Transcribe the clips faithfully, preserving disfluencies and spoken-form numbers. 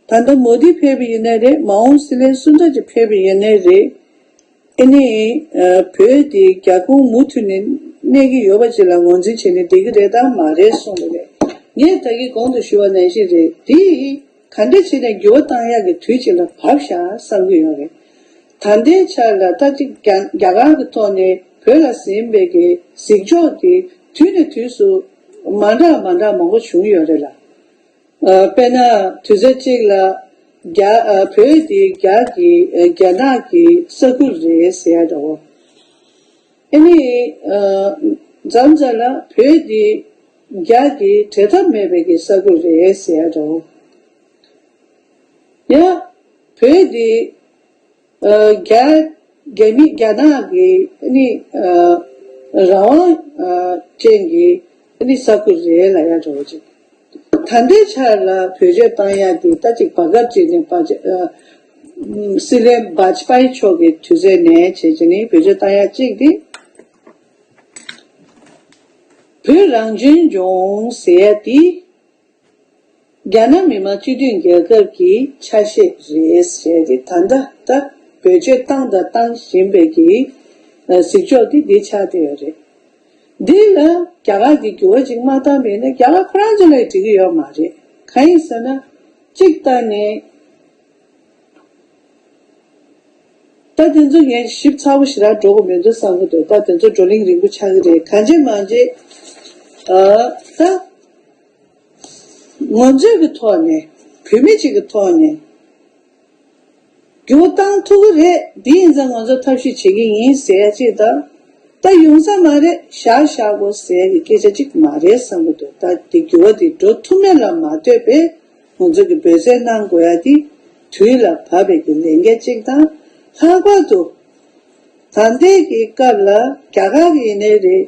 ད་ལྟ་མོ་དི་ཕེབས་པ་ཡིན་ནའི་རེད། མ་འོངས་སྲིད་བློན་སུ་འདྲ་ཅིག་ཕེབས་པ་ཡིན་ནའི་རེད། ཨེ་ནི། བོད་དེ་རྒྱ་ཁོངས་མུ་མཐུད་ནས་གནས་ཀྱི་ཡོད་པ་ཅིག་ལ་ངོས་འཛིན་བྱས་ནས་བསྡད་ཀྱི་རེད་དམ་མ་རེད་གསུངས་པ་རེད། ངས་ད་གིན་གོང་དུ་ཞུས་པ་ནང་བཞིན་རེད། དེ་ག་འདྲ་བྱས་ནས་འགྱུར་བ་བཏང་ཡག་གི་དུས་ཅིག་ལ་བབས་ཤག་བསམ་གྱི་ཡོད་རེད། ད་ལྟའི་ཆར་ལ་ད་ཅིག་རྒྱ་རྒྱ་གར་གྱི་ཐོག་ནས་བོད་ལ་ཟིན་པའི་གི་གཟིགས་ཕྱོགས་དེ་དུས་ནས་དུས་སུ་མ་འདྲ་མ་འདྲ་མང་པོ་བྱུང་ཡོད་རེད་ལ། ཨ། དཔེར་ན་དུས་ཚོད་གཅིག་ལ་རྒྱ་ཨ། བོད་དེ་རྒྱ་གི་ཨ། རྒྱ་ནག་གི་ས་ཁུལ་རེད་ཟེར་ཡ་འདྲ་བོ། ཨ་ནི་ཨ། མཚམས་མཚམས་ལ་བོད་དེ་རྒྱ་གི་བྲལ་ཐབས་མེད་པའི་གི་ས་ཁུལ་རེད་ཟེར་ཡ་འདྲ་བོ། ཡ། བོད་དེ་ཨ། རྒྱ། རྒྱ་མི་རྒྱ་ནག་གི་ཨ་ནི་ཨ། རང་དབང་ཨ། ཅན་གྱི་ཨ་ནི་ས་ཁུལ་རེད་ལབ་ཡ་འདྲ་བོ་ཅིག་ད་ལྟའི་ཆར་ལ་བེད་སྤྱོད་བཏང་ཡ་དེ་ད་ཅིག་བར་སྐབས་ཅིག་ནས་བ་ཅ་ཨ། སྲིད་བློན་བཱཇ་པཱ་ཡི་མཆོག་གི་དུས་ཚོད་ནས་བྱས་བྱས་ནས་བེད་སྤྱོད་བཏང་ཡ་གཅིག་དེ། བོད་རང་བཙན་ལྗོངས་ཟེར་ཡ་དེ། རྒྱ་ནག་མི་དམངས་སྤྱི་མཐུན་རྒྱལ་ཁབ་ཀྱི་ཆ་ཤས་རེད་ཟེར་ཏེ་ད་ལྟ་ད་བེད་སྤྱོད་བཏང་དང་བཏང་བཞིན་པའི་གི་གཟིགས་ཕྱོགས་དེ་འདི་ཆགས་བསྡད་ཡོད་རེད། འདི་ལ་རྒྱ་གར་གྱི་འགྱུར་བ་ཅིག་མ་བཏང་བས་ན་རྒྱ་གར་ཁོ་རང་ཚོ་ལ་འགྲིག་གི་ཡོད་མ་རེད། གང་ཡིན་ཟེར་ན་གཅིག་ལྟ་ནས། ད་དེ་ཚོ་ངས་ཞིབ་ཚགས་པོ་ཞེ་དྲག་འགྲོ་གི་མི་འདུག་བསམ་གྱི་འདུག་ད་དེ་ཚོ་བགྲོ་གླེང་རིང་པོ་ཆགས་ཀྱི་རེད། གང་བྱེད་མ་བྱེད། ཨ། ད་ང་ཚོའི་གི་ཐོག་ནས་བོད་མི་གཅིག་གི་ཐོག་ནས་འགྱུར་བ་བཏང་ཐུབ་ཀྱི་རེད། འདི་ཡིན་ཙང་ང་ཚོ་ཐབས་ཤེས་བྱེད་ཀྱི་ཡིན་ཟེར་ཡ་གཅིག་དང་། ད་ཡོང་ས་མ་རེད་བཞག་བཞག་གོ་ཟེར་ཡ་གི་སྐད་ཆ་གཅིག་མ་རེད་བསམ་གྱི་འདུག་ད་འདི་འགྱུར་བ་འདི་འགྲོ་ཐུབ་མེད་ལ་མ་ལྟོས་པའི། ང་ཚོ་གི་འབད་བརྩོན་གནང་དགོས་ཡ་དེ་དུས་ལ་བབ་པའི་གི་ལས་འགན་གཅིག་དང་། ལྷག་པར་དུ་ད་ལྟའི་གི་སྐབས་ལ་རྒྱ་གར་གི་ཡིན་ནའི་རེད།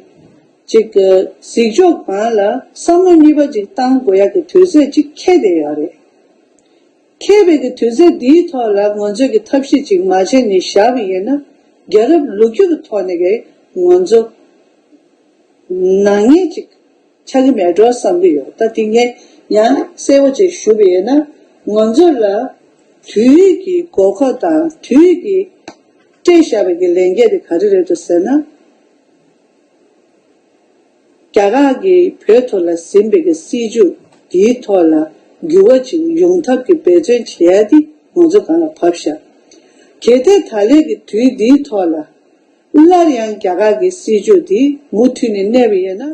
གཅིག་གི་གཟིགས་ཕྱོགས་སྒང་ལ་བསམ་བློ་གཉིས་པ་ཅིག་བཏང་དགོས་ཡ་གི་དུས་ཚོད་ཅིག་འཁེལ་བསྡད་ཡོད་རེད། འཁེལ་བའི་གི་དུས་ཚོད་འདིའི་ཐོག་ལ་ང་ཚོས་གི་ཐབས་ཤེས་ཅིག་མ་བྱས་ནས་བཞག་པ་ཡིན་ན་རྒྱལ་རབས་ལོ་རྒྱུས་ཀྱི་ཐོག་ནས་གི་ང་ཚོ་ནག་ཉེས་ཅིག་ཆགས་ཀྱི་མེད་འགྲོ་བསམ་གྱི་ཡོད། ད་དེ་ངས་ཡང་གསལ་པོ་ཅིག་ཞུ་བ་ཡིན་ན། ང་ཚོ་ལ་དུས་ཀྱི་དགོས་མཁོ་དང་དུས་ཀྱི་སྤྲད་བཞག་པའི་གི་ལས་འགན་དེ་ག་རེ་རེད་འདུག་ཟེར་ན། རྒྱ་གར་གྱིས་བོད་ཐོག་ལ་ཟིན་པའི་གི་སྲིད་བྱུས་དེའི་ཐོག་ལ་འགྱུར་བ་ཅིག་ཡོང་ཐབས་ཀྱི་འབད་བརྩོན་བྱེད་ཡ་དེ་ང་ཚོ་སྒང་ལ་བབས་ཤག་གལ་ཏེ་ད་ལན་གྱི་དུས་འདིའི་ཐོག་ལ། སླར་ཡང་རྒྱ་གར་གྱི་སྲིད་བྱུས་འདི་མུ་མཐུད་ནས་གནས་པ་ཡིན་ན།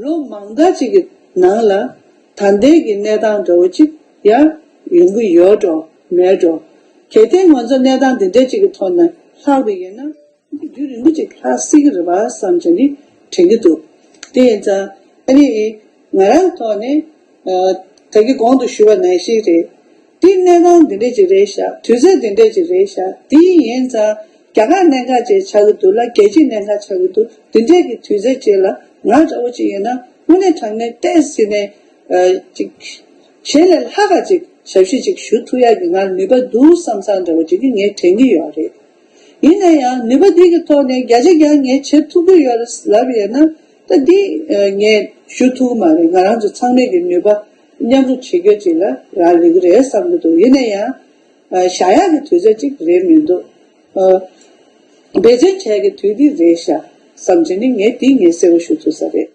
ལོ་མང་དག་ཅིག་གི་ནང་ལ་ད་ལྟའི་གི་གནས་སྟངས་འདྲ་བོ་ཅིག་ཡང་ཡོང་གི་ཡོད་འགྲོ་མེད་འགྲོ། གལ་ཏེ་ང་ཚོ་གནས་སྟངས་འདི་འདྲ་ཅིག་གི་ཐོག་ནས་ལྷག་པ་ཡིན་ན། རྒྱུན་རིང་པོ་ཅིག་ལྷག་སྲིད་ཀྱི་རེད་པ་བསམ་བྱས་ནས་དྲན་གྱི་འདུག་དེ་ཡིན་ཙང་ཨ་ནི་ང་རང་ཐོག་ནས་ད་གིན་གོང་དུ་ཞུས་པ་ནང་བཞིན་རེད། དེ་གནས་སྟངས་འདི་འདྲ་ཅིག་རེད་ཤག་དུས་ཚོད་འདི་འདྲ་ཅིག་རེད་ཤག་དེ་ཡིན་ཙང་རྒྱ་གར་གནད་འགག་ཅིག་ཆགས་ཀྱི་འདུག་ལ་རྒྱལ་སྤྱིའི་གནད་འགག་ཆགས་ཀྱི་འདུག་དེ་འདྲའི་གི་དུས་ཚོད་ཅིག་ལ་ང་འདྲ་བོ་ཅིག་ཡིན་ན་དངོས་གནས་དྲང་གནས་ཏོག་ཙམ་ནས་ཅིག་གཞན་ལས་ལྷག་ག་ཅིག་ཞབས་ཕྱི་ཅིག་ཞུ་ཐུབ་ཡག་གི་ང་ལ་ནུས་པ་འདུག་བསམ་བསམ་འདྲ་བོ་ཅིག་གི་ངས་དྲན་གྱི་ཡོད་རེད། ཡིན་ན་ཡང་ནུས་པ་འདི་གི་ཐོག་ནས་བརྒྱ་ཆ་བརྒྱ་ངས་བྱེད་ཐུབ་ཀྱི་ཡོད་རེད་ལབ་ཡོད་ན་ད་འདི་ངས་ཞུ་ཐུབ་ཀྱི་མ་རེད། ང་རང་ཚོ་ཚང་མས་ཀྱི་ནུས་པ་མཉམ་རུབ་བྱེད་རྒྱུ་ཅིག་ལ་རག་ལས་ཀྱི་རེད་བསམ་གྱི་འདུག་ཡིན་ན་ཡང་བཞག་ཡག་གི་དུས་ཚོད་ཅིག་རེད་མི་འདུག་འབད་བརྩོན་བྱས་ཀྱི་དུས་འདི་རེད་ཤག་བསམ་བྱས་ནས་ངས་འདི་ངས་གསལ་པོ་ཞུ་ཐུབ་ས་རེད།